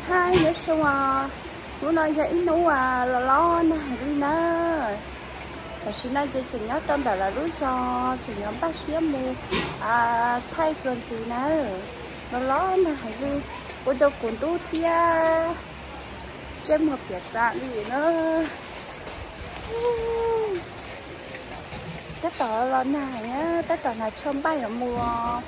Hi, nyob zoo os. Hnub no yog ib hnub los los nag heev li na. Tam sim no ces tseem nyob rau ntawm lawv lub zos, tseem nyob npaj siab mus thaij txuas ntxiv na. Los los nag heev li, ua rau kuv ntub thiab ntsej muag piam tas li na. Tab tom los nag heev, tab tom hnav tsho npaj yuav mus.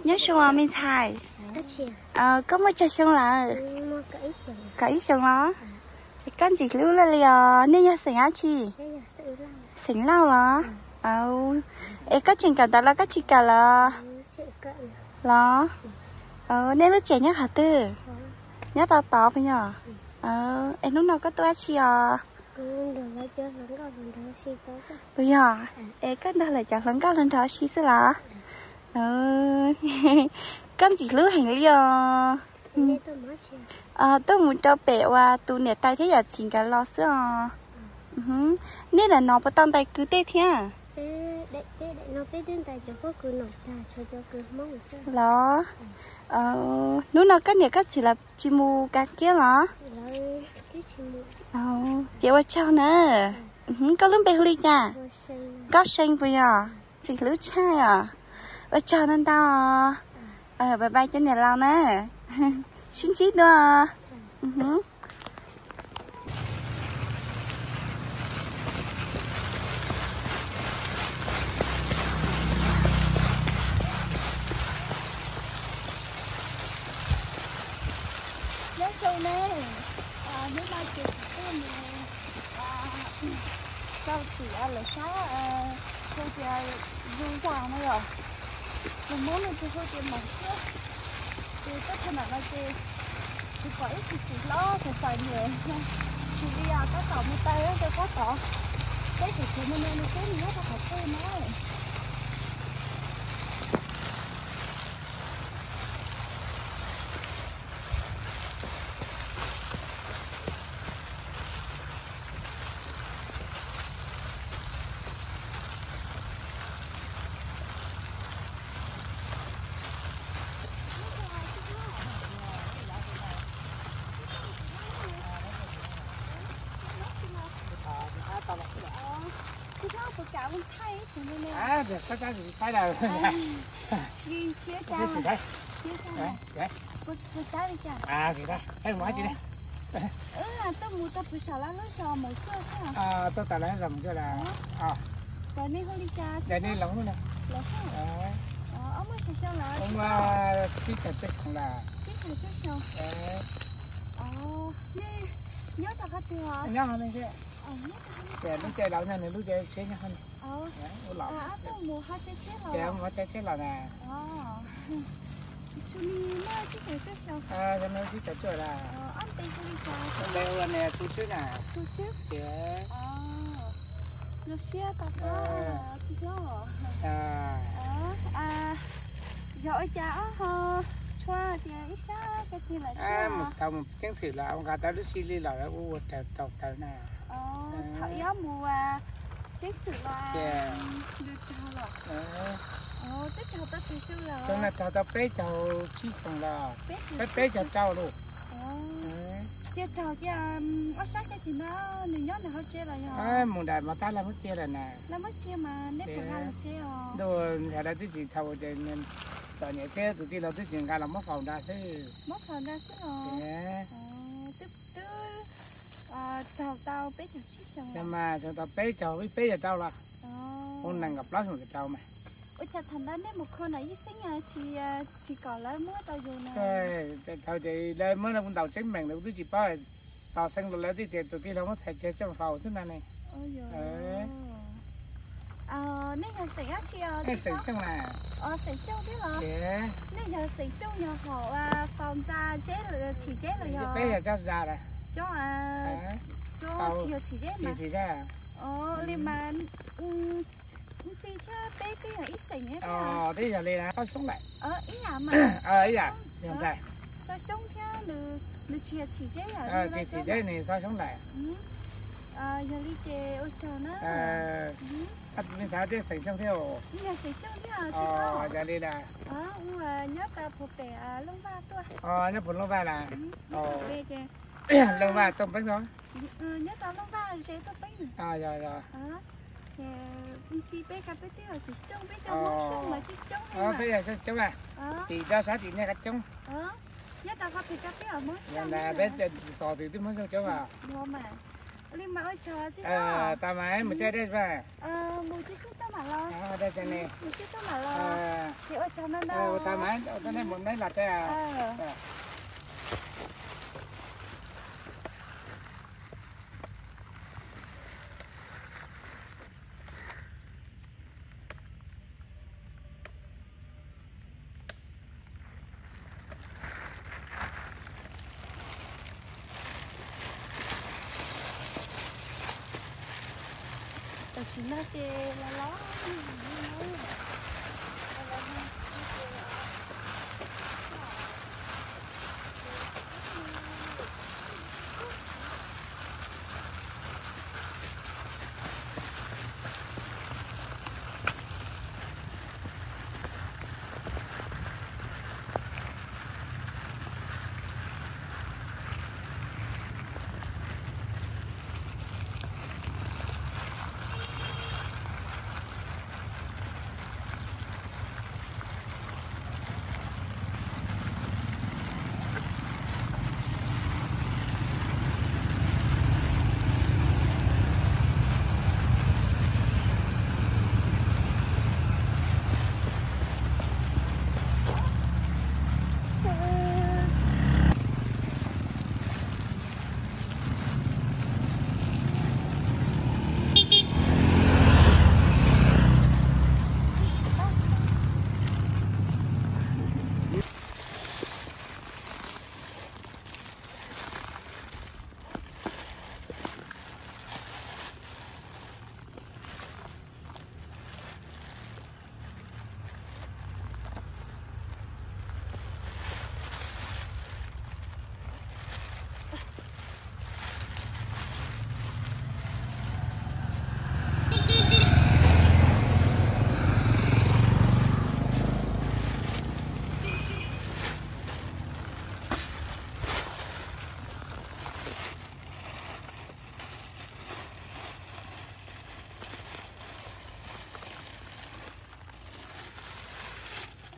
Nyob zoo me ntxhais, koj muaj tsawg xyoo lawm? Kaum ib xyoos los? Koj ntxim hlub luaj li os. Nej yog xeem dab tsi? Xeem Lauj los? Es koj tseem kawm ntawv los koj tsis kawm los? Los? Nej lub tsev nyob qhov twg? Nyob tod tod puas yog? Es hnub no koj tuaj dab tsi os? Puas yog? Es koj nrog lawv cov hluas nkauj los nrog ua si xwb los? Koj ntxim hlub heev li os. Tuaj mus rau pem uas tus niam tais thiab yawm txiv nkawd los xwb os. Nej lam no puas tau ntais kwv tij thiab? Los? Hnub no koj niam koj txiv lawv tsis mus kav kiab los? Ces ua tsaug na. Koj lub npe hu li cas? Nkauj See puas yog? Ntxim hlub tshaj os. Ua tsaug ntau ntau. Bye bye cov niam laus na. Sib ntsib dua. Nyob zoo ne, hnub no ces kuv tuaj mus rau tim lawv sab hu tias Zoo Zag no yom. Lus Hmoob no ces hu tias Moos Kuaj. Ces tuaj txog ntawm no ces kuv pom ib tug txiv hlob txais txais niam, tsis li os, tab tom mus taw rau sab tod. Peb tseem tshuav me me nws twb mus nyob rau qhov twg na. Tuaj mus rau pem saum lawv lub zos Moos Kuaj xwb. Tuaj tas lawv zos Moos Kuaj lawm. Cov nej hu li cas? Cov nej Loos. Loos. Ub, tsib caug cuaj xyoo lawm. Tsib caug cuaj xyoo. Nej nyob rau qhov twg os? Nyob hauv no thiab. Tias lub caij laus nyob nws lub caij tsheb nyob hauv no. Ub los. Tias mus hauv tsheb los na. Xyoo no tsib caug cuaj lawm. Npe hu ua Tub Tswb na. Tias zoo siab tau koj txiv hlob. Yog ua cas ob ho tshua tias ib sab koj tig lawm xwb? Mus tau mus ceeb xwm los nqa tau lub sij hawm los ua ua raws tau taw na. Thaum ib mus ceeb xwm los nws raug los. Twb raug tau tsawg xyoo lawm? Xyoo no raug tau peb caug tsib xyoo los, peb peb caug rau lawm. Cia raug cia ob sab caj ces no nws nyob nws hauv tsev los yog? Mus nram Mos Tab lawv muab txiag lawm na. Lawv muab txiag mas nej puas nqa los tsev os? Ntuj, ntxhais lawv twb tsis thaum ces txom nyem thiab tus tij laug twb tsis nqa los muab faus nra xwb. Muab faus nra xwb los? Twb raug tau peb caug tsib xyoo. Mas raug tau peb caug, peb caug rau los. Ua nees nkaum plaub xyoo rau mas. Ua cas thaum ntawd nej mus kho na ib xeeb tsis, tsis kom lawv muab rau yus na? Thaum ces lawv muab kuv ntaus tseeb meem lawm kuv twb tsis paub. Tos xeeb los lawv twb tias tus tij laug muab txhais chaw coj faus xwb na ne. Nej yog xeem dab tsi os? Xeem Xyooj na. Xeem Xyooj thiab los? Nej yog xeem Xyooj yog hom faus ntxa zeb los txhim zeb los yog? Peb yog coj za lawm. Coj, coj tsis yog txhim zeb mas. Li mas ntxi thiab peb twb yog ib xeem thiab. Twb yog li na, Xab Xyoob lawm. Ib yam mas. Ib yam, yog ntag. Xab Xyoob thiab nws tsis yog txhim zeb yom? Tsis txhim zeb, nws Xab Xyoob lawm. Yog li ces ua tsaug na. Me thav thiab Xeem Xyooj thiab. Yog Xeem Xyooj thiab. Yog li lawm. Ua nyob rau puag pem Looj Vaj tuaj. Nyob puag Looj Vaj lawm. Looj Vaj tuaj peb xyoo. Nyob rau Looj Vaj ze tuaj peb. Yog, yog. Ntxi peb ka peb twb yog Xeem Xyooj, peb cov Hmoob Xyooj mas coob coob. Peb yog Xyooj coob a. Tim rau sab tim nej ka coob. Nyob rau qhov pem ka peb yog Hmoob Xyooj. Peb txog twg twb Hmoob Xyooj coob a. Li mas ua tsaug txiv hlob. Tas mas mus caij dej mas. Mus tib sib tuaj mam los. Mus sib tuaj mam los. Ces ua tsaug ntau ntau. Tas mas nej mus nej los caij. Tam sim no ces los los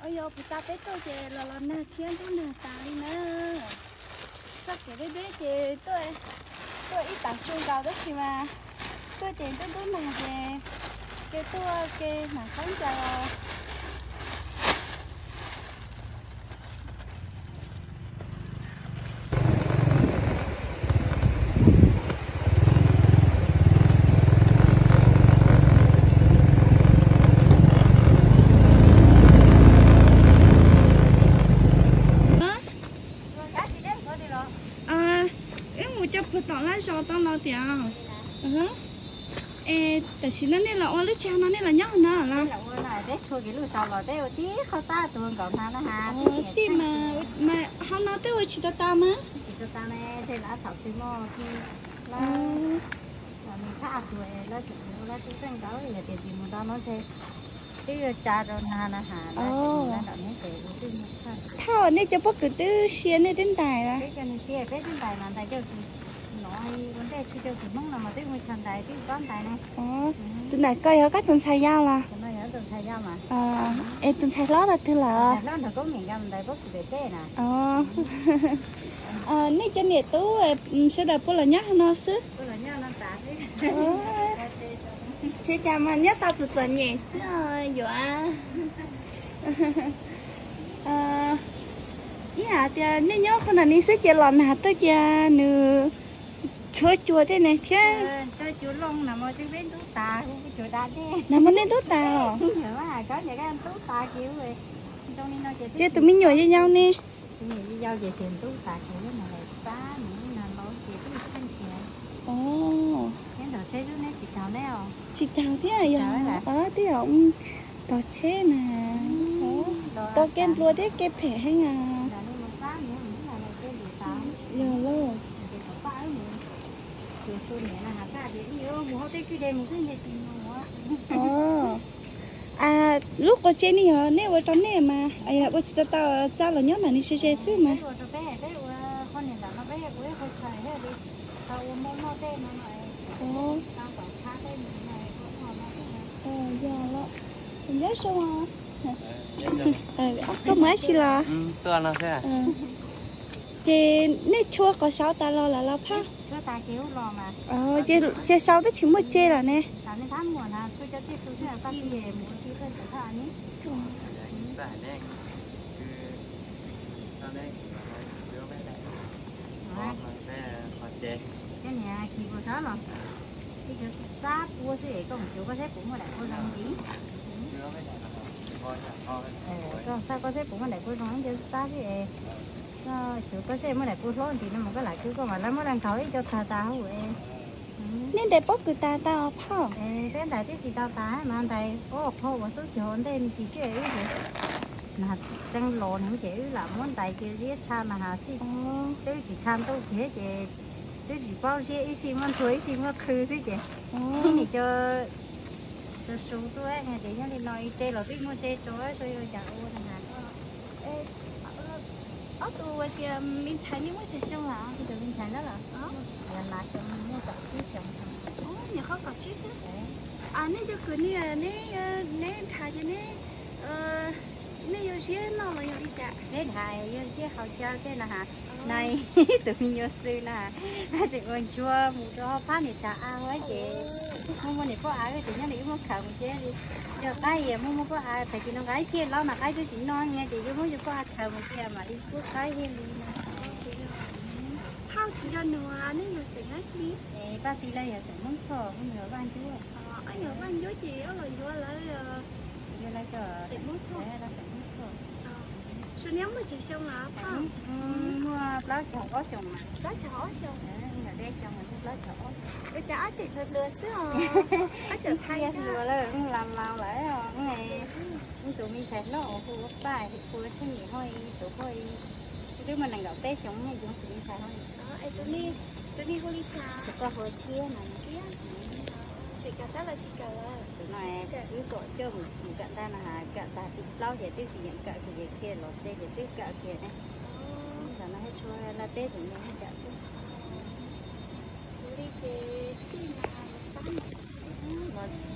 Ua yog puag ta peb tuaj ces los los nag thiab ntub nag tas li na. Txoj kev deb deb ces tuaj, tuaj ib tag su nkaus tab sis mas tuaj ces ntub ntub nag ces kev tuaj kev hnav qab ncaws os. Tias, es tam sim no nej los ua lub tsev no nej los nyob no los? Peb tshua kiag lub zos los peb ua tib qhov tab tuag nkaus hnav na has. Xij mas, mas hauv no twb ua tsis tau tas mas. Tsis tau tas ne, ntshe lawv thaum twg muaj khi lawv, nws thab tuag lawv tseem ua lawv tub txeej nkaus, yog tias tsis mus nrog no ntshe twb yuav tsa rau na na has. Thaj nej cov pob kws twb sia nej twb ntais lawm? Peb cov nws sia peb twb ntais mas ntais coj kws no ua ntej tshwj coj kws Hmoob no mas twb mus chaw ntais twb pab ntais ne. Tus ntawm ko yog koj tus ntxhais yau los? Tus no yog tus ntxhais yau mas. Es tus ntxhais hlob los twg lawm? Hlob nrog Koob Mim nkawd mus ntais pob kws pem teb na. Nej cov niam tub sawv daws puas los nyob no xwb? Tsis cas mas nyob tau txom txom nyem xwb yuav. Ib yam tias nej nyob qhov no ni xwb ces los nag tuaj cia nws tshuab cua tej ne thiab. Nag hmo nej ntub tas os. Ces tus me nyuam yau yau ne? Tsis taug thiab yog tog tsheb na, tau kev nplua thiab kev phem heev. Yog lauj. Lub qhov tsev ne yog nej ua rau nej mas ua tsis tau tau txaj los nyob nram ni se se xwb mas. Yog los, nyob zoo. Koj mus dab tsi los? Ces nej tshua qhov saud tas los lawm los phaj? Ces saud twb tsis muaj tsev lawm ne. Koj xav koj seb puas muaj daim pua zoo ib co txab xwb es, koj xav koj seb muaj daim pua hlob ntsis no mas koj lam kwv koj mas lawv muab dag nkaug ib co tag tas hauv es. Nej ntais pob kws tas tas os phauj? Peb ntais twb tsis tau tas mas ntais ob qho uas xub cog ntej me ntsis xwb wb ces nag tseeb los no ces wb lam muab ntais cia ziab tsha na has xij. Twb tsis tsha ntuj kiag ces twb tsis paub ziab ib sij muab nthua ib sij muab qhw xwb ces ib nim co su su tuaj tias nyob li no ib tsev los twb muaj tsev tso zoo li cas ua na has. Ob tug tias me ntxhais nej muaj tsawg xyoo lawm? Tus me ntxhais na los, muaj kaum tsib xyoo. Nyuam qhuav kaum tsib xwb. Nej cov kws ne, neb nrhav ces neb, neb yuav ziab noj los yog li cas? Neb nrhav yuav ziab haus cawv tej na has. Nais tus me nyuam xwb na, tseem ua nchuav mus rau hauv phab niam tsav av ua ces muaj muaj niam poj av ces nyob li wb muab khaws mus thiab li. Yog qaib es muaj muaj poj av, tag kis no nqa ib phiab laub mas qaib twb tsis noj nyiaj ces yuav muab yus poj av khaws mus cia mam li pub qaib thiaj li no. Phauj tsis yog nws, nej yog xeem dab tsi? Paj Tij lawv yog xeem Hmoob Thoj, kuv yog Vaj Ncuab. Yog Vaj Ncuab ces ob los yuav lawv, yuav lawv cov xeem Hmoob Thoj. Su niab muaj tsawg xyoo lawm phauj? Muaj plaub caug ob xyoos mas. Plaub caug ob xyoos. Yog deb xyoo mas muaj plaub caug ob xyoos. Ua cas ob tseem hluas hluas xwb os? Ob tseem ntxhais hluas lawm, laus laus lawm. Tus me ntxhais hlob uas hu ua Paj, hu ua Tsheej Yim hos, tus hos twb muaj nees nkaum peb xyoos, yoov tus me ntxhais hos. Tus nej hu li cas? Tus poj hu ua Txiab no. Tseem kawm ntawv los tsis kawm? Tus no wb kom coj mus kawm ntawv no, kawm tag tim plaub ces twb tsis yeem kawm kiag ces khiav los tsev ces twb kawm kiag ne. Tam no thiaj tshuav lawv peb tus me nyuam kawm xwb.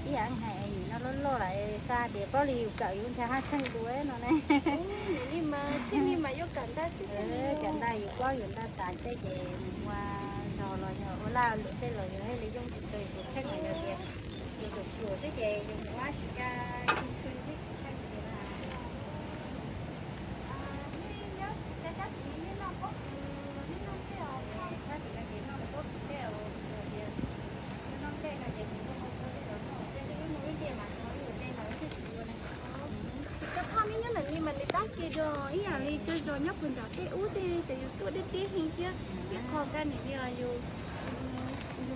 Ib yam hais nim no loj loj lawm xa tias paub li yus kawm yus ntshai haj tsheej dua no ne. Kawm ntawv yus paub yus ntawd tas tej ces mus ua zog los yog ua laj luam tej los yog thiaj li yooj yim rau yus tus kheej los yog tias yus tus pluas xwb ces yus mus ua tsis ca khw khw xwb tsis tsheej ces na. Nej nyob sab tim no nej noj pob kws los nej noj nplej os? Sab tim no ces noj pob kws nplej os, yog tias noj nplej no ces mus ua hauv ua tej los noj nplej xwb, wb mus ib ntiaj mas rau ib ua tej mas wb thiaj tsis ua na. Txiv Kab Phaj, nej nyob ntawm ni mas nws tab kis zoo ib yam li cov zos nyob puag nram tej ub tej ces yus tuaj deb deb heev thiab ib qho kaj nim li os, yus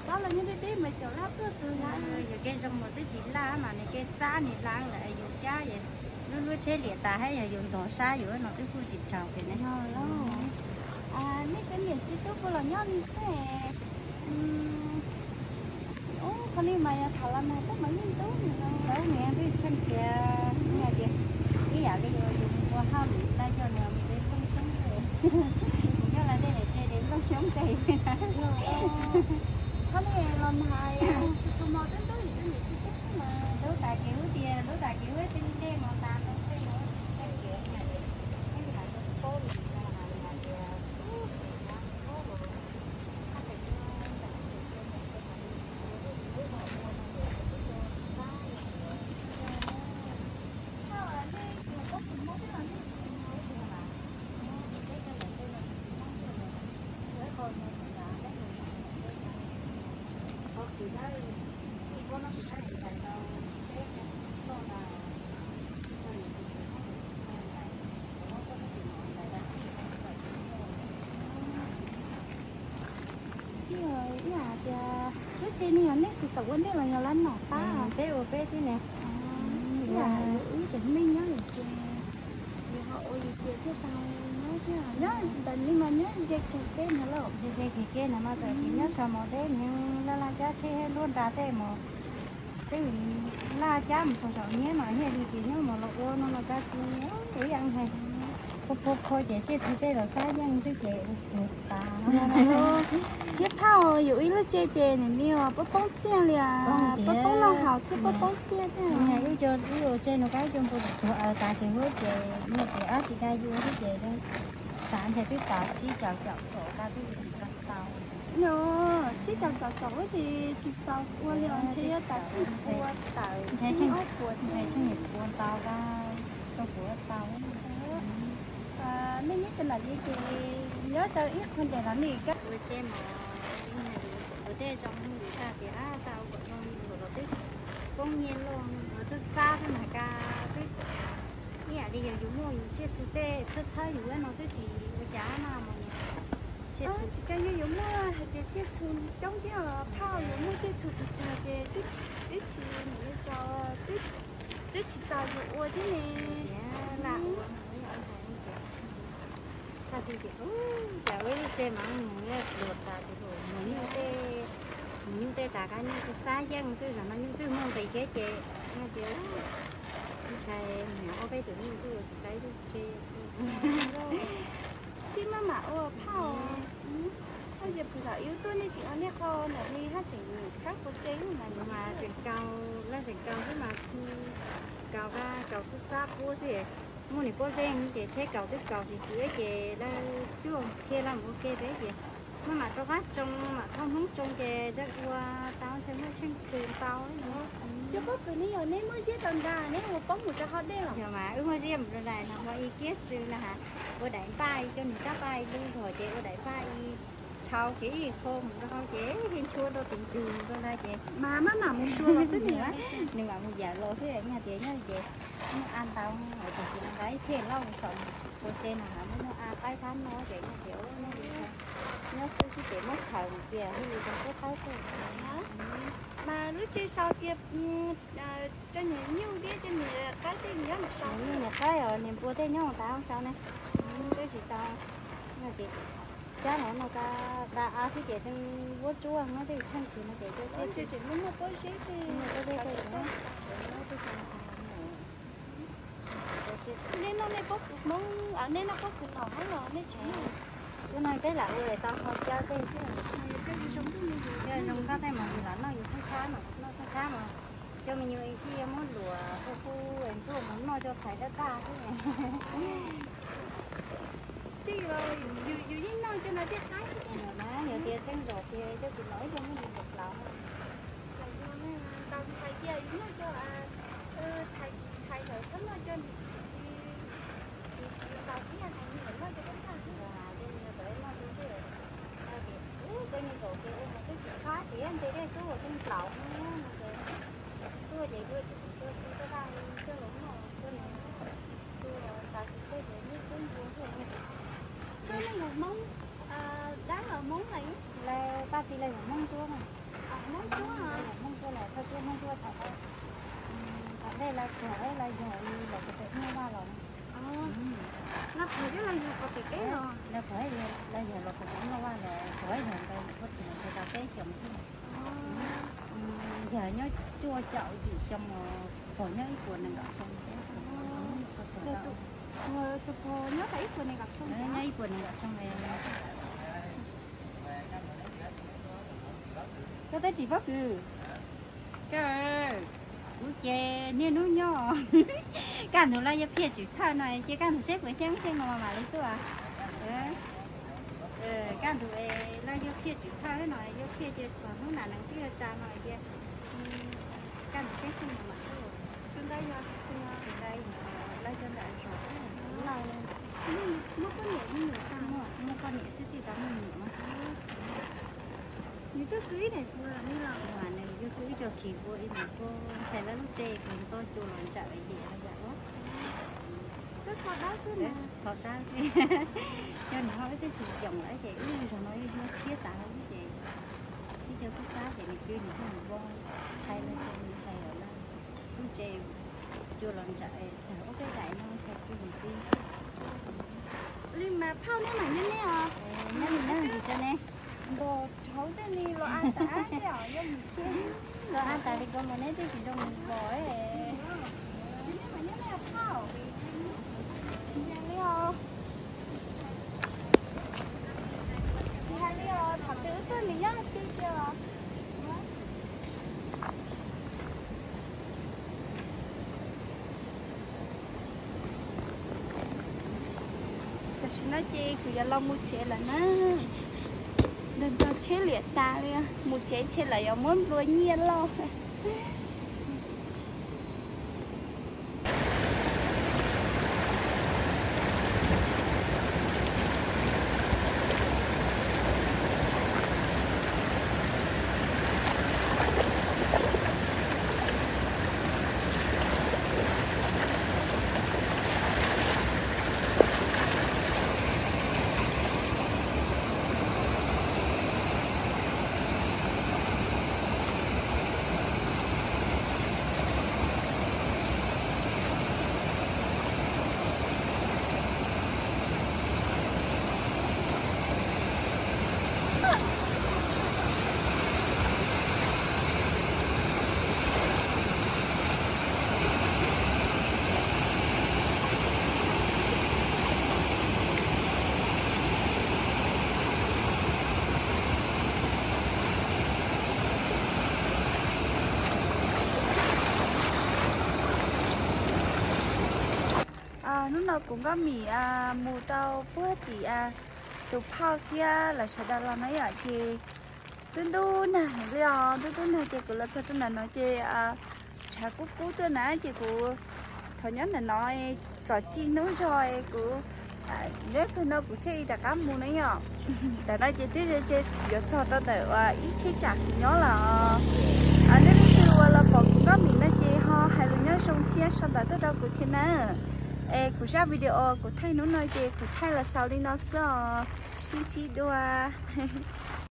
Txab los nyob deb deb mas caum laj tuaj txug lawm. Yus kev zoo mas twb tsis laj mas nws kev txab nws laj lawm yus cab es lub lub tsheb liam tas thiab yog yus ntog sab yus no twb kuj tsis raug pem ne. Nej cov niam txiv tub puas los nyob li xwb? Qhov li mas yog tham los nag teb mas yeej ntub ntub nws twb tsheej tias, tias ib yam li yus ua hauj lwm tag coj nws mus de xyoob xyoob, nyob lawv tej daim tsev de nplooj xyoob tes. Qhov li los nag tsis tshua hmo twb ntub yus twb niam txiv tub xwb mas. Ntub tas kev ub tias ntub tas kev ub twb dej mos tas ntau tej no tsheej tias, ib yam li paub li hais tias Tsis yog ib yam tias lub tsev no yog nej tus tau ua ntej los yog lawv nom pab? Peb ua peb xwb ne. Ib yam li wb cov neeg nyob ces yus ho ua yus ces thiaj tau nyob thiab. Nyob ntawm no mas nyob ze kawg kev no lauj. Ze ze kawg kev no mas txawm tias nyob saum mos deb nws laj laj cab tsheb luaj nra tej mus, twb laj cab mus txog saum niab mas thiaj li tias nyob mus los ua no los kav tsis ib yam hais. Phua phua phua ces tsiaj txhu tej los xab yeej xwb ces ua puas tas. Thiab phauj yus ib lub tsev ces nws li poob poob txiaj li, poob poob noj haus thiab poob poob txiaj thiab. Wb cov wb ua tsev no kab cov npua tuag aws tas ces huab ces nyiaj ces ob tsis dag yuav xwb ces xav ntshe twb tas tsib caug caum kaum tas twb tsis tau tau. Tsib caug caum kaum huab ces tsis txaus ua li os, ntshe yuav tas tsheej pua tawm tsheej ob puas, ntshe tsheej niam pua ntau, tsheej pua tau. Nej nyob cov nam li ces nyob tau ib qho ntes los nim kab ua tsev mos, ua tej zoo li xav tias xav ua kom zoo li los twb poob nyiaj loj, twb txab xwb mas ka twb ib yam li yog yus muaj yus tsiaj txhu tej txhawb txhawb yus no twb tsis ua cas mas. Tsis kawg yog yus muaj hais tias tsiaj txhu coob thiab phauj yus muaj tsiaj txhu tsis tsawg ces twb tsis mus li tau, twb tsis txaus yus ua thiab ne. Cas ua ib lub tsev mas mus luag tas tus mus nyuj tej, mus nyuj tej tas kab nyuj twb xab yeej xwb, zam no nyuj twb muaj nqis thiab ces tias ntshai niam ob peb tus nyuj twb ua tsis tau ib lub tsev. Xib maj mam ua phauj. Haj yam pus thaum ib tuaj nej tseem ua nej qho ntawm li haj tseem khab quav tse mas mas tseem kaus, lawv tseem kaus xwb mas kaus, kaus txhub txab pub xwb. Muaj niam pob zeb ces tsheb kaus twb kaus tsis tswm ces lawv cuaj kiag los mus ua ke peb ces maj mam rov qab tsoo, mam thauj Hmoob tsoo ces zaj ua tau ntshe muaj tsheej kws ntau. Cov pob kws ne yog neb muab ziab tau nrad neb ua poob mus rau hauv dej los? Yog mas wb muab ziab mus rau nrad no ua ib kiab xwb na ha, ua daim npaj ib co nws rab paj ib lub zog ces ua daim npaj ib tshau kev ib qho mus rau hauv ces nchuav rau tus ntug mus rau nrad ces mas maj mam mus xyuas los xwb nws, nws mam mus yam los xwb, nyob tias nyob ces muaj a ntau, tus ntug no nqa ib thiaj lauj saum quav tse no muaj a qaib thab no ces nyob tias nyob xwb xwb ces muab khaws mus cia thiaj li zoo qub qawb xwb. Mas lub tsev sau tias cov niag nyuj thiab cov niag qaib tej nyob mus sau, niag qaib os niag npua tej nyob mus tas sau ne, twb tsis tau. Cab los no ka da av xwb ces tseem vuab tsuab no tej tsheej kws no ces cov tsiaj tseem muaj muaj pob zeb tej, pob zeb tej. Nej noj nej pob kws Hmoob, nej noj pob kws nom Hmoob los nej tsis noj? Cov no peb lam ua tau qhov cawv tej xwb. Zoo nkauj tej mas yus lam noj yus thoob tshab mas, noj thoob txhab mas cov me nyuam ib sij yuav muab luam hu hu es ntxuaj mus noj cov txhais dab tag xwb. Xij los yus yeej noj cov no thiaj qab xwb. Yog tias tseeb zaum tias cov kws nom ib tug muab yus luam plaus. Txawm yog tau txhais tias yus noj cov txhais, txhais thaum txhob noj cov nws tsis tau thiab hais nws noj cov dab tag xwb. Cov me nyuam zaum ces ua mus twb tsis qab ces ntse dej xub ua coob plaus no ces xub ces kuv tsis tsis tua tsis tua dab coj los noj coj los noj. Tua tas tsis txawj ces muab cub npua noj. Koj nej yog Hmoob dab los Hmoob lawm? Lawv paj txiv lawv yog Hmoob Suav mas. Yog qhov tias peb los, los qhov, los yog los qhov kuv noj vaj los qhov yog ntawd kuv tus ntawd tau peb xyoo xwb. Yog nyob cuaj caum yim xyoo los pog nyob ib puas nees nkaum xyoo. Tus pog nyob tau ib puas nees nkaum xyoo, nyob ib puas nees nkaum xyoo li. Koj twb tsis paub kwv. Koj, kuv ces niaj hnub nyob. Kaj ntug lawv yuav phiaj tswm thawj no ces kaj ntug seb puas xyeeb xyeeb no mam li tuaj. Kaj ntug lawv yuav phiaj tswm thawj no, yuav phiaj ces txog hnub nam nees twb yuav tsa no ces kaj ntug seb xyeeb no mam tuaj. Tus ntawd yog, tus ntawd yog lawv cov ntawm zos, muaj poj niam, muaj poj niam xwb tsis tau muaj me nyuam. Nws twb kwv ib daim kuv los ne los? Nws twb kwv ib co khis ua ib daim kuv ntshai lawv lub tsev kuv ntxov cua los ntsawm yam los yam os. Twb kho dawb xwb, kho dawb xwb. Cov nws ho wb twb tsis yoom lawm ces wb zaum no yeej muab tshiab tas lawm ces ib co kub kab ces nws kwv nws thiaj mus vov, ntshai lawv, ntshai lawv lub tsev cua los ntsawm tag ob peb daim no ntshai kwv nws txiv. Li mas phauj neb mam nyob neb os. Nyob li nyob li tso ne. Nkaus hauv tej li los a tas tej os, yog mus tsev los a tas li ko mas neb twb tsis zoo mus vos. Neb mam nyob neb phauj. Li os. Tsis hais li os, thaum twg wb tuaj nws nyob tsis tiag. Tam sim no ces kuv yuav los mus tsev lawm na. Nrog nrog tsheb liam tas li, mus tsev ntshe lawv yuav muab nplua nyiaj loj. Hnub no kuv Nkauj Mim mus rau puag tim tus phauj thiab lawv sawv daws los no yom ces tub ntub nag heev li os, tub ntub nag ces kuv los txog rau ntawm no ces tshav kub kub tuaj na ces kuv thov nyob ntawm no kom txij hnub zog kuv, nyob kawg no kuv thiaj li rov qab mus na yom. Tam no ces twb ze ze yuav txog rau ntawm uas ib cheeb tsam kuv nyob lawm. Nej leej twg uas los pom kuv Nkauj Mim no ces ho hais lus nyob zoo thiab sau ntawv tuaj rau kuv thiab na. Es kuv zaj video kuv thaij hnub no ces kuv thaij los xaus li no xwb os. Sib ntsib dua.